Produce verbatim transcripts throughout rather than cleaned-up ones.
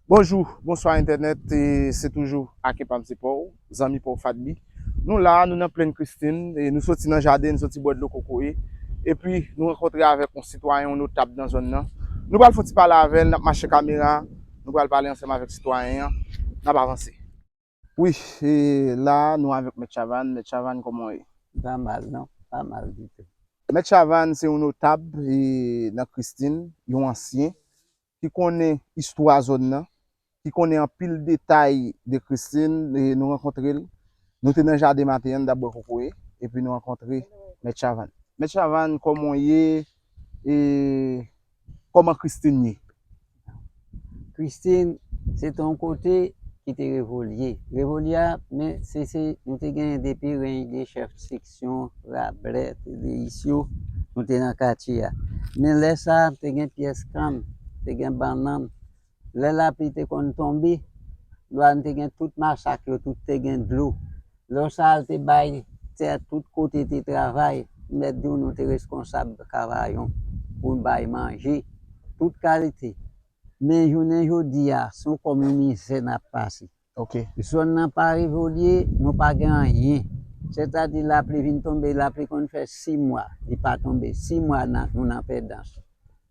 Bonjou, bonswa entènèt, e se toujou Akenpam se pa w, zanmi pa w Fadly. Nou la, nou nan Plèn Kristin, e nou soti nan jaden, nou soti bwè dlo kokoye, epi nou rankontre avèk yon sitwayen, yon notab nan zòn nan. Nou pral fè yon ti pale avè l, n ap mache kamera, nou pral pale ansanm avèk sitwayen an, n ap avanse. Wi, e la, nou avèk Mèt Chavannes. Mèt Chavannes, kòman w ye? Pa mal, non, pa mal ditou. Mèt Chavannes se yon notab e, nan Kristin, yon ansyen, ki konnen istwa zòn nan, ki konnen anpil detay de Kristin, e nou rankontre l. Nou te nan jaden maten an, n t ap bwè kokoye, epi nou rankontre Mèt Chavannes. Mèt Chavannes, kòman w ye? E kòman Kristin ye? Kristin, se te yon kote ki te revolye. Revolye a, men se, se, nou te genyen depi reny de chèf seksyon, Rablè, Tedeyis yo, nou te nan katye a. Men lè sa a, te gen pyès kann, te gen bannann. Lè lapli te konn tonbe, lwa n te gen tout masak yo, tout te gen dlo. Lò sa a, l te bay tè tout kote te travay, m mèt di w nou te reskonsab kavayon pou n bay manje, tout kalite. Men jounen jodi a, se yon kòm yon mizè n ap pase. Ok. Zòn nan pa revolye, nou pa gen anyen. Sètadi lapli vin tonbe, lapli konn fè sis mwa, li pa tonbe. Sis mwa nan, nou nan pèdans.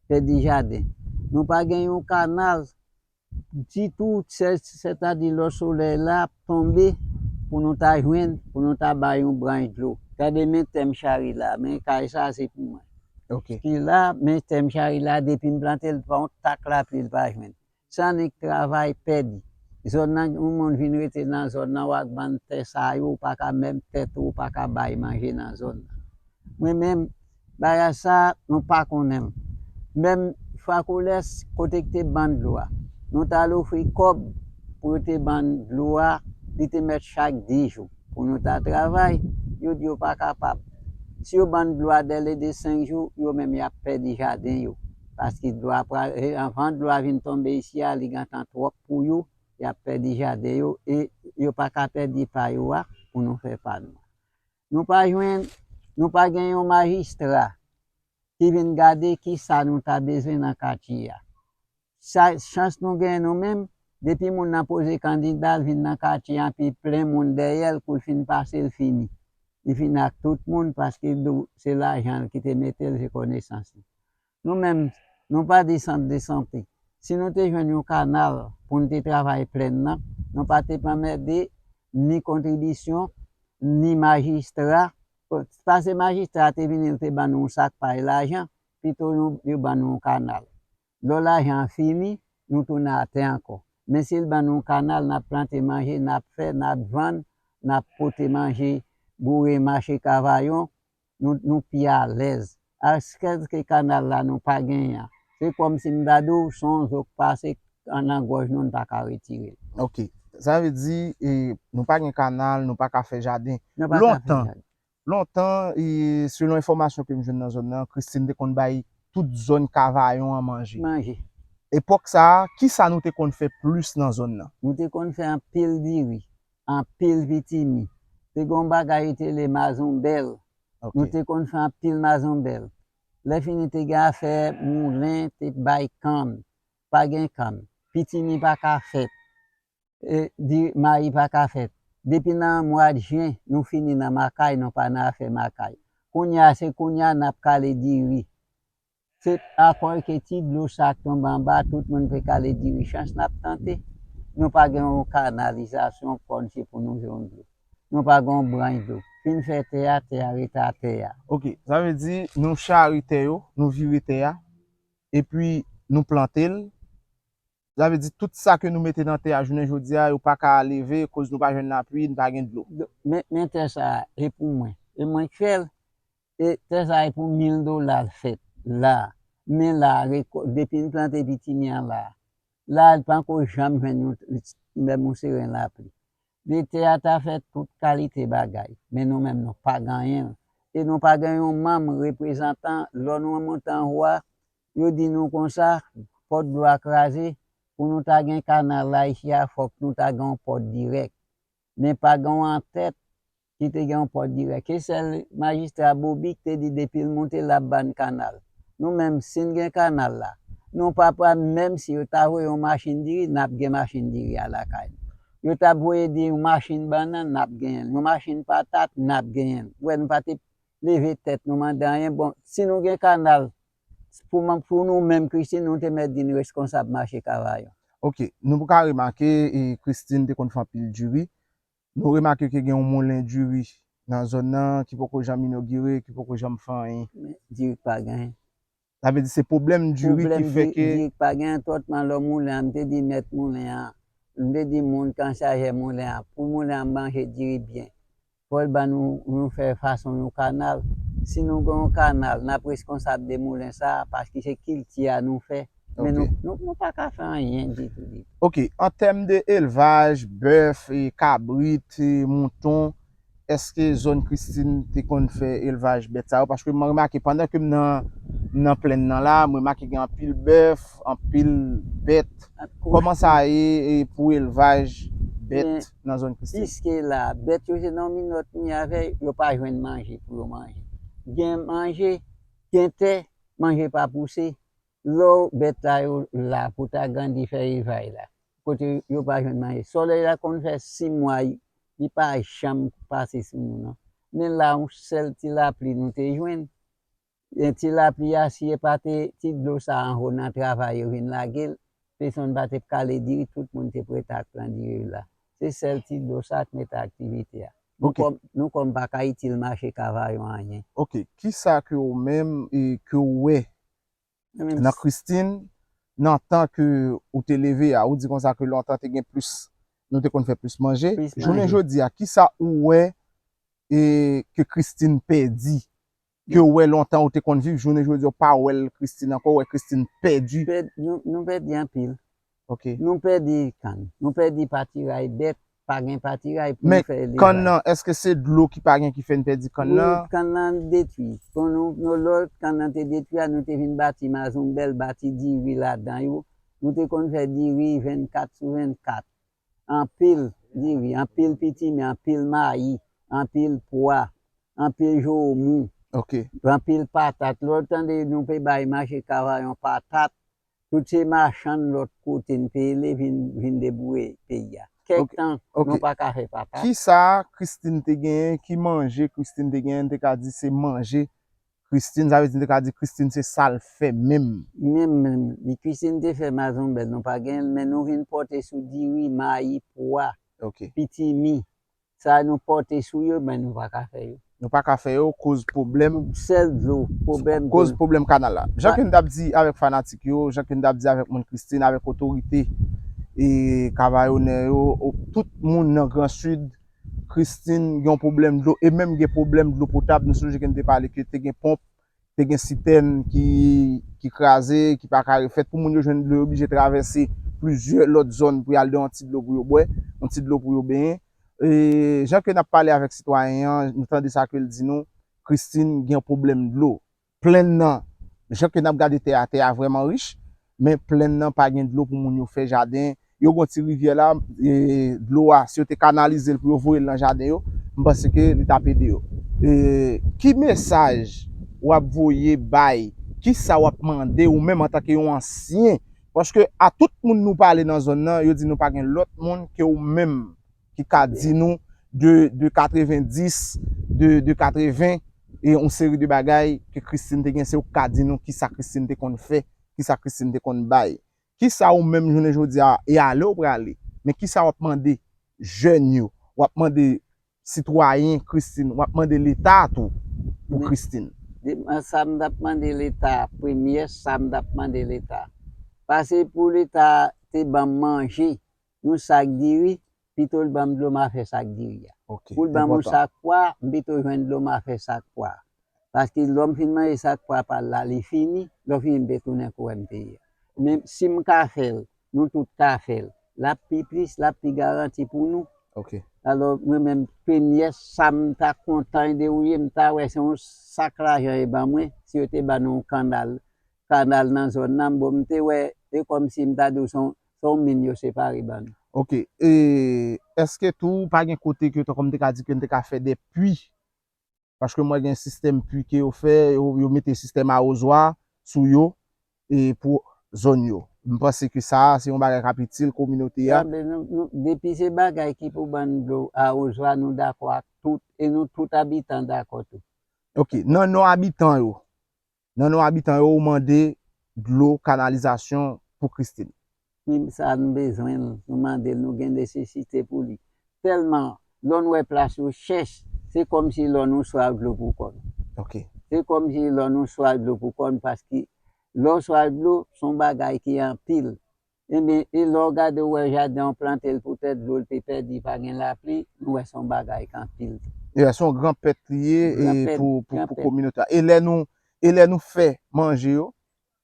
Pèdi jaden. Nou pa gen yon kanal ditou, sè, sètadi lò solèy la ap tonbe pou nou ta jwenn, pou nou ta bay yon branch dlo. Gade men tèm chari la, men kay sa se pou mwen. Ok. Ki la, men tèm chari la, depi m plante l, pa yon tak lapli l pa jwenn. Sa nèg travay pèdi. Zòn nan, yon moun vin rete nan zòn nan, w ak bann tè sa yo, ou pa ka menm tèt ou, ou pa ka bay manje nan zòn nan. Mwen menm, bagay sa, nou pa konnen l. Menm Fakolès, kote ki te bann dlo a, nou t al ofri kòb pou yo te bann dlo a, li te mèt chak dis jou. Pou nou ta travay, yo di yo pa kapab. Si yo bann dlo a dèle de senk jou, yo menm y ap pèdi jaden yo. Paske dlo a pral, e, anvan dlo a vin tonbe isi a, li gentan twòp pou yo, y ap pèdi jaden yo, e yo pa ka pèdi pa yo a pou nou fè pa nou. Nou pa jwenn, nou pa gen yon majistra ki vin gade kisa nou ta bezwen nan katye a. Sa, chans nou gen nou menm, depi moun nan poze kandida l vin nan katye a, anpi plen moun dèyè l, kou l fin pase l fini. Li fini ak tout moun paske l di w se lajan l ki te mete l, se konesans li. Nou menm, nou pa di sant de sante. Si nou te jwenn yon kanal pou n te travay plèn nan, nou pa t ap anmède ni kontribisyon, ni majistra. Pase majistra te vini, l te ban nou yon sak pay lajan, pito nou, yo ban nou yon kanal. Lò lajan an fini, nou tounen atè ankò. Men si l ban nou yon kanal, n ap plante manje, n ap fè, n ap vann, n ap pote manje, boure mache Kavayon, nou, nou pi alèz. Askèske kanal la nou pa genyen an, se kòmsi m ta di w, se yon zo k pase nan gòj nou, n pa ka retire l. Ok. Sa vle di, e, nou pa gen kanal, nou pa ka fè jaden. Nou pa ka fè jaden. Lontan, e, selon enfòmasyon ke m jwenn nan zòn nan, Christine te konn bay tout zòn Kavayon an manje. Manje. Epòk sa a, kisa nou te konn fè plis nan zòn nan? Nou te konn fè anpil diri, anpil pitimi. Te gen yon bagay yo te rele mazonbèl. Ok. Nou te konn fè anpil mazonbèl. Lè fini te gen afè moulen, te bay kann. Pa gen kann. Pitimi pa ka fèt. E, di, mayi pa ka fèt. Depi nan mwa jen, nou fini nan makay, nou pa nan afè makay. Kounye a, se kounye a n ap kale diri. Se apre ke ti dlo sa k tonbe anba, tout moun pe kale diri. Chans n ap tante, nou pa gen yon kanalizasyon kòmsi pou nou jwenn dlo. Nou pa gen yon branch dlo. Fin fè tè a, tè a rete atè a. Ok, sa vle di nou chari tè yo, nou vire tè a, epi nou plante l. Sa vle di tout sa ke nou mete nan tè a jounen jodi a, yo pa ka leve, koz nou pa jwenn lapli, nou pa gen dlo. Men, men tè sa a, e pou mwen. E mwen k fè l. E tè sa a, e pou mil dola l fèt la. Men la, reko-, depi n plante pitimi an la, la, l panko janm jwenn yon, menm yon seren lapli. Vye tè a ta fè tout kalite bagay, men nou menm nou pa gen anyen. E nou pa gen yon manm reprezantan, lò nou monte anwo a, yo di nou konsa, pòt dlo a kraze, pou nou ta gen kanal la isi a, fòk nou ta gen yon pòt dirèk. Men pa gen yon antèt ki te gen yon pòt dirèk. E sèl majistra Bobby ki te di depi l monte l ap ban n kanal. Nou menm, si n gen kanal la, Nou pa pral, menm si yo ta voye yon machin diri, n ap gen machin diri a lakay nou. Yo ta voye di yon machin bannann, n ap genyen l. Yon machin patat, n ap genyen l. Ou wè, nou pa te leve tèt nou mande anyen. Bon, si nou gen kanal, pou, pou nou menm Christine, nou te mèt di n reskonsab mache Kavayon. Ok, nou ka remake, e, Christine te konn fè anpil diri. Nou remake ke gen yon moulen diri nan zòn nan ki poko janm inogire, ki poko janm fè anyen. Men diri pa genyen. Sa vle di se pwoblèm diri ki fè ke. Diri pa genyen, twòtman lò moulen an, m te di mèt moulen an, m te di moun k an chajè moulen an, pou moulen an manje diri byen, fò l ban nou, nou fè fason yon kanal. Si nou gen yon kanal, n ap reskonsab de moulen sa a, paske se kilti a nou fè. Men nou, nou, nou pa ka fè anyen ditou, ditou. Ok, an tèm de elvaj, bèf, e kabrit, e mouton, èske zòn Christine te konn fè elvaj bèt sa yo? Paske mwen remake pandan ke m nan, m nan plèn nan la, mwen remake gen anpil bèf, anpil bèt. Kòman sa ye, e, pou elvaj bèt nan zòn Christine? Jiske la, bèt yo se nan minòt ni avè, yo pa jwenn manje pou yo manje. Gen manje, gen tè, manje pa pouse. Lò bèt la yo la pou ta grandi fè elvaj la, kote yo pa jwenn manje. Solèy la konn fè sis mwa, li pa janm pase sou nou non. Men la, yon sèl ti lapli nou te jwenn. E ti lapli a, si e pa te ti dlo sa anho nan travay yo vin lage l, pesonn pa te kale diri, tout moun te prete ak plan diri la. Se sèl ti dlo sa k mete aktivite a. Nou kòm, nou kòm pa ka itil mache Kavayon anyen. Ok, kisa ke ou menm, e, ke ou wè nan Christine, nan tan ke ou te leve a, ou di konsa ke lontan te gen plis, nou te konn fè plis manje. Jounen jodi a, kisa ou wè, e, ke Christine pèdi? Ke ou wè lontan ou te konn viv, jounen jodi a ou pa wè l Christine ankò, ou wè Christine pèdi. Nou pèdi anpil. Ok. Nou pèdi kann. Nou pèdi patiray bèt, pa gen patiray pou nou fè elvaj. Men kann nan, èske se dlo ki pa gen ki fè n pèdi kann nan? Wi, kann nan detwi. Kon nou, nou lò kann nan te detwi a, nou te vin bati mazonbèl, bati diri ladan yo. Nou te konn fè diri vennkat sou vennkat. Anpil diri, anpil pitimi, anpil mayi, anpil pwa, anpil jowomou, anpil patat. Lè w tande nou pe bay mache Kavayon patat, tout se machann lòt kote n pe rele vin, vin debouye peyi a. Kèk tan, nou pa ka fè patat. Kisa Christine te genyen? Ki manje Christine te genyen? N te ka di se manje Christine, sa vle di n te ka di Christine se sa l fè menm. Menm, menm. Li Christine te fè mazonbèl, nou pa genyen l, men nou vin pòte sou diri, mayi, pwa, pitimi. Sa nou pòte sou yo, men nou pa ka fè yo. Nou pa ka fè yo koz pwoblèm. Sèl dlo, pwoblèm dlo. Koz pwoblèm kanal la. Jan ke n t ap di avèk fanatik yo, jan ke n t ap di avèk moun Christine, avèk otorite e Kavayonè yo, tout moun nan Gran Sid, Christine gen yon pwoblèm dlo, e menm gen pwoblèm dlo potab. Nou sonje ke n te pale ke te gen ponp, te gen sitèn ki, ki kraze, ki pa ka refèt. Pou moun yo jwenn dlo, yo oblije travèse plizyè lòt zòn pou y al de yon ti dlo pou yo bwè, yon ti dlo pou yo benyen. E jan ke n ap pale avèk sitwayen an, nou tande sa ke l di nou, Christine gen pwoblèm dlo. Plenn nan, jan ke n ap gade tè a, tè a vrèman rich, men plenn nan pa gen dlo pou moun yo fè jaden. Yo gen yon ti rivyè la, e, dlo a, si yo te kanalize l pou yo voye l nan jaden yo, m panse ke li t ap ede yo. E, ki mesaj w ap voye bay, kisa w ap mande ou menm antanke yon ansyen? Paske a tout moun nou pale nan zòn nan, yo di nou pa gen lòt moun ke ou menm ki ka di nou de, de katrevendis, de, de katreven, e yon seri de bagay ke Christine te gen, se ou ki ka di nou kisa Christine te konn fè, kisa Christine te konn bay. Kisa ou menm jounen jodi a, e ale ou prale, men kisa w ap mande jèn yo, w ap mande sitwayen Christine, w ap mande Leta tou pou Christine? Sa m t ap mande Leta, premyè sa m t ap mande Leta, pase pou Leta te ban m manje, yon sak diri, pito l ban m dlo m a fè sak diri a. Pou l ban m yon sak pwa, m pito jwenn dlo m a fè sak pwa. Paske lè m fin manje sak pwa pa l la, li fini, lè w fini m te tounen kou wè m te ye a. Men si m ka fè l, nou tout ka fè l, l ap pi plis, l ap pi garanti pou nou. Alò, mwen menm, premyè sa m ta kontan de ou ye, m ta wè se yon sak lajan yo ban mwen, si yo te ban nou yon kanal, kanal nan zòn nan, bon, m te wè, e kòmsi m ta di w se yon, se yon min yo separe ban nou. Ok, e, èske tou pa gen kote ke, tankou m te ka di ke n te ka fè de pwi? Paske m wè gen sistèm pwi ke yo fè, yo, yo mete sistèm awozwa sou yo, e pou, zòn yo. M panse ke sa a se yon bagay k ap itil kominote a. Depi se bagay ki pou ban n dlo, awozwa, nou dakò ak tout, e nou tout abitan dakò tou. Ok, nan non abitan yo, nan non abitan yo, ou mande dlo kanalizasyon pou Christine. Wi, sa nou bezwen l, nou mande l, nou gen nesesite pou li. Tèlman, lè w wè plas yo chèch, se kòmsi lè w swaf dlo pou kò n. Ok. Se kòmsi lè w swaf dlo pou kò n, paske lè w swaf dlo, se yon bagay ki anpil. Ebyen, e lè w gade, w wè jaden w plante l poutèt dlo l te pèdi, pa gen lapli, nou wè se yon bagay k anpil. Yeah, se yon gran pèt li ye pou kominote a. E lè nou, e lè nou fè manje yo,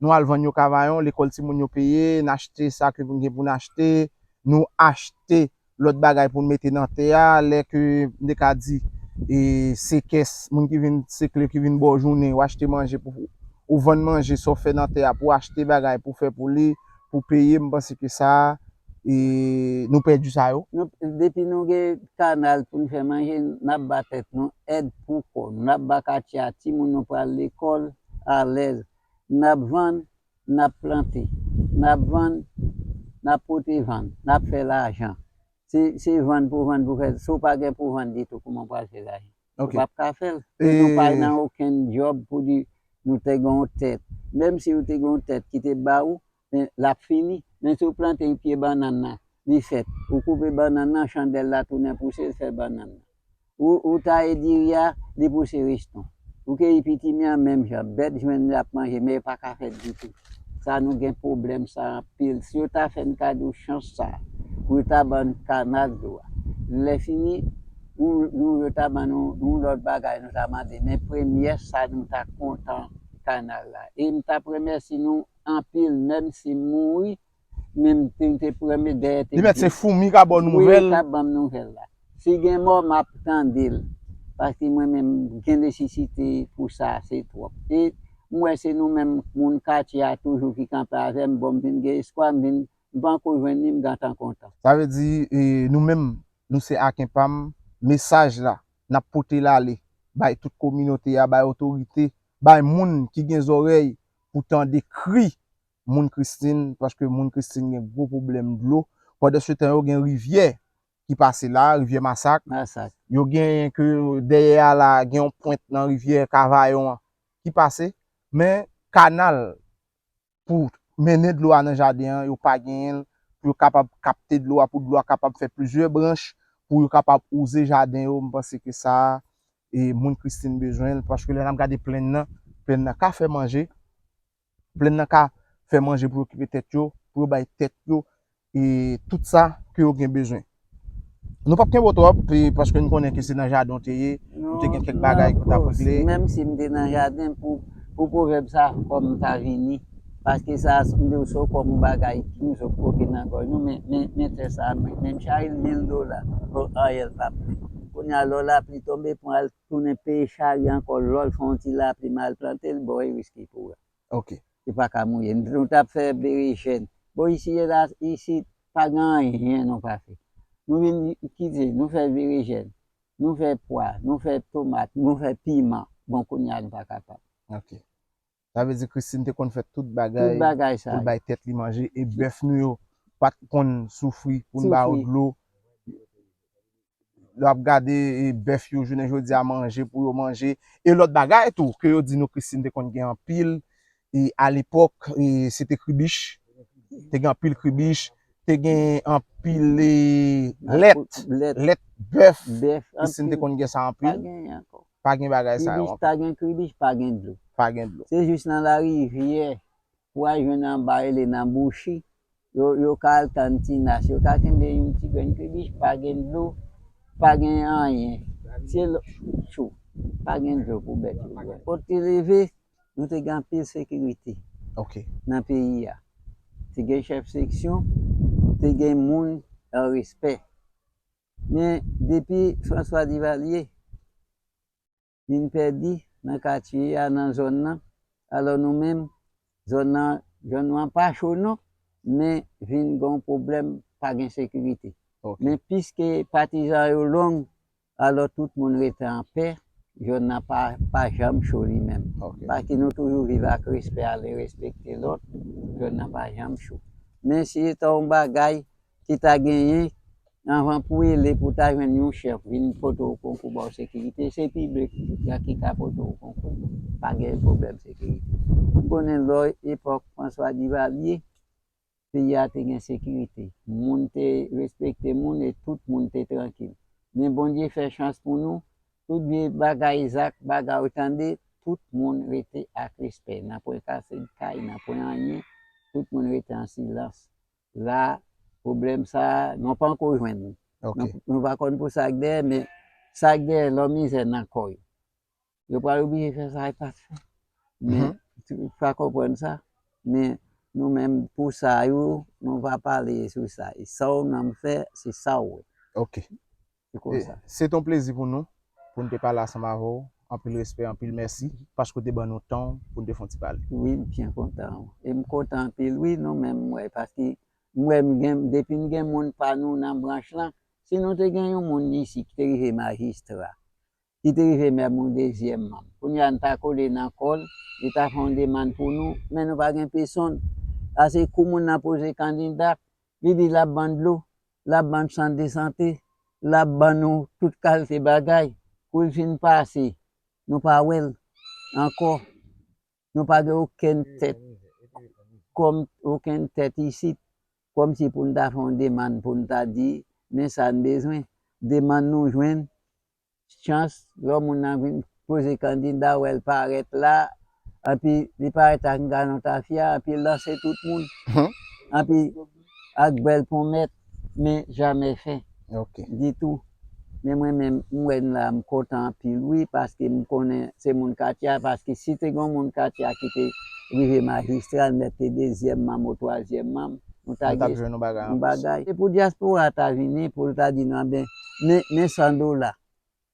nou al vann yo Kavayon, lekòl timoun yo peye, n achte sa ke nou gen pou n achte, nou achte lòt bagay pou n mete nan tè a, lè ke m te ka di, e sekès, moun ki vin sekle, ki vin ba w jounen, ou achte manje pou ou vann manje sa w fè nan tè a, pou w achte bagay pou fè pou li, pou peye, m panse ke sa, e nou pèdi sa yo. Depi nou gen kanal pou n fè manje, n ap ba tèt nou èd pou kò nou, n ap ba katye a timoun nou pral lekòl alèz, n ap vann, n ap plante, n ap vann, n ap pote vann, n ap fè lajan. Se vann pou vann pou fè, si w pa gen pou vann ditou, kòman w pral fè lajan? Ou p ap ka fè l. E nou pa nan okenn djòb pou di nou te gen yon tèt. Menm si ou te gen yon tèt ki te ba ou, men l ap fini. Men si w plante pye bannann nan, li fèt. Ou koupe bannann nan, chandèl la tounen pouse, l fè bannann nan. Ou, ou taye diri a, li pouse reston. Ou keyi pitimi an menm jan. Bèt jwenn l ap manje, men yo pa ka fèt ditou. Sa nou gen pwoblèm sa anpil. Si yo ta fè n kado chans sa, pou yo ta ban n kanal dlo a. Lè fini, nou, nou, yo ta ban nou yon lòt bagay nou ta mande. Men premyè sa nou ta kontan kanal la. E m t ap remèsye nou anpil, menm si m mouri, men m te, m te premye dèyè te. Li mèt se foumi k ap ba w nouvèl. Wi, k ap ban m nouvèl la. Si gen mò, m ap tande l. Paske mwen menm, m gen nesesite pou sa, se twòp. E m wè se nou menm, moun katye a toujou ki kanpe avè m, bon, m vin gen espwa, m vin, m panko jwenn li, m gentan kontan. Sa vle di, e, nou menm, nou se Aken pa m, mesaj la, n ap pote l ale, bay tout kominote a, bay otorite, bay moun ki gen zòrèy pou tande kri moun Christine, paske moun Christine gen gwo pwoblèm dlo. Pandan se tan, yo gen rivyè ki pase la, rivyè Masak. Masak. Yo genyen ke dèyè a la, gen yon pwent nan rivyè Kavayon an ki pase. Men kanal pou mennen dlo a nan jaden an, yo pa genyen l, pou yo kapab kapte dlo a, pou dlo a kapab fè plizyè branch, pou yo kapab wouze jaden yo. M panse ke sa, e, moun Christine bezwen l, paske lè n ap gade plenn nan, plenn nan ka fè manje, plenn nan ka fè manje pou yo okipe tèt yo, pou yo bay tèt yo, e, tout sa ke yo gen bezwen. Nou p ap kenbe w twòp, e, paske n konnen ke se nan jaden w te ye, ou te gen kèk bagay pou w t ap regle. Menm si m te nan jaden, pou, pou pwovèb sa, kò m ta vini. Paske sa, m di w, se kòm yon bagay ki nou sot koke nan gòj nou, men, men, men tè sa, men, men m chaje l mil dola, bon, Ariel p ap plen. Kounye a, lè lapli tonbe, pran l, tounen peye chari ankò, lè l fè yon ti lapli, m al plante l, bon, e riske pou wè. Ok. Li pa ka mouye. Nou t ap fè berejèn. Bon, isi e la, isi, pa gen anyen nou pa fè. Nou vin kite, nou fè berejèn, nou fè pwa, nou fè tomat, nou fè piman. Bon, kounye a, nou pa kapab. Ok. Sa vle di Christine te konn fè tout bagay, tout bagay sa, pou l bay tèt li manje, e bèf nou yo pa t konn soufri pou n ba yo dlo. Lè w ap gade, e, bèf yo jounen jodi a manje pou yo manje. E lòt bagay tou, ke yo di nou Christine te konn gen anpil, e, alepòk, e, se te kribich. Te gen anpil kribich, te gen anpil, e, lèt, lèt bèf. Christine te konn gen sa anpil. Pa gen bagay sa yo ankò. Kribich, pa gen kribich, pa gen dlo. Pa gen dlo. Se jis nan larivyè, pou al jwenn anba rele nan bouchi, yo, yo ka al tann ti nas, yo ka kenbe yon ti grenn kribich, pa gen dlo, pa gen anyen. Se cho, pa gen dlo pou bèt yo bwè. Kote te leve, nou te gen anpil sekirite nan peyi a. Te gen chèf seksyon, te gen moun an respè. Men depi François Duvalier vin pèdi nan katye a, nan zòn nan, alò nou menm, zòn nan, zòn nou an pa cho non, men vin gen yon pwoblèm, pa gen sekirite. Men piske patizan yo long, alò tout moun rete anpè, Zòn nan pa, pa janm cho li menm. Paske nou toujou viv ak respè, ale respekte lòt, zòn nan pa janm cho. Men si se ta yon bagay ki ta genyen, anvan pou w ele pou w ta jwenn yon chèf vin pote w konkou ba w sekirite, se piblik la ki ka pote w konkou, pa gen pwoblèm sekirite. M konnen lò epòk François Duvalier, peyi a te gen sekirite. Moun te respekte moun e tout moun te trankil. Men Bondye fè chans pou nou, tout vye bagay, zak, bagay ou tande, tout moun rete ak respè. Nan pwen kase kay, nan pwen anyen, tout moun rete an silans. La, pwoblèm sa a, nou pa ankò jwenn li. Nou, nou pa konn pou sa k dèyè, men sa k dèyè, lò mizè nan kò yo. Yo pral oblije fè sa e pa fè. Men, ou pa konprann sa. Men, nou menm, pou sa yo, nou va pale sou sa. E sa w nan fè, se sa w wè. Ok. Se konsa. Se t on plezi pou nou, pou n te pale ansanm avè w. Anpil respè, anpil mèsi, paske w te ban nou tan w pou n te fè on ti pale. Wi, m byen kontan. E m kontan anpil, wi, nou menm, m wè, paske m wè m gen, depi n gen moun pa nou nan branch lan, si nou te gen yon moun isi ki te rive majistra, ki te rive menm yon dezyèm manm. Kounye a, n ta kole nan kò l, li ta fè yon demann pou nou, men nou pa gen pesonn. Paske kou moun nan poze kandida, li di l ap ban n dlo, l ap ban n sant de sante, l ap ban nou tout kalite bagay. Kou l fin pase, nou pa wè l ankò. Nou pa gen okenn tèt, kòm okenn tèt isit, kòmsi pou n ta fè yon demann, pou n ta di, men sa n bezwen. Demann nou jwenn, chans, lè moun nan vin poze kandida, wè l parèt la, anpi li parèt ak galon tafya, anpi l lanse tout moun, anpi ak bèl pwomèt, men jamè fè ditou. Men mwen menm, m wè n la, m kontan anpil, wi, paske m konnen se moun katye a, paske si te gen yon moun katye a ki te rive majistra, l mèt te dezyèm manm ou twazyèm manm, nou ta gen yon bagay. Se pou dyaspora ta vini, pou l ta di nou, anben, men, men san dola.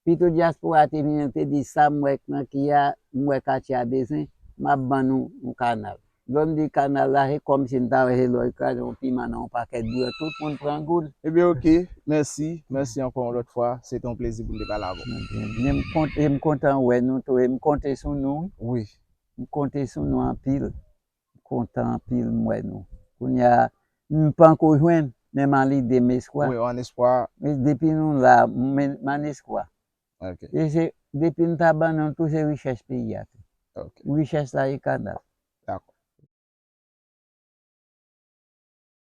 Pito dyaspora te vini, te di, sa m wè nan ki a, m wè katye a bezwen, m ap ban nou yon kanal. Lè m di kanal la, se kòmsi m ta wè se lè yo kraze yon piman nan yon pakèt bouyon, tout moun pran goud. Ebyen, ok. Mèsi. Mèsi ankò yon lòt fwa. Se te yon plezi pou m te pale avè w. Ebyen, m kont-, e m kontan wè nou tou, e m konte sou nou, wi. M konte sou nou anpil. M kontan anpil m wè nou. Kounye a, m panko jwenn, men m an lide, m espwa. Wi, w an espwa. E depi nou la, m, m an espwa. Ok. E se, depi n ta ban nou tou, se richès peyi a tou. Ok. Richès la e kanal.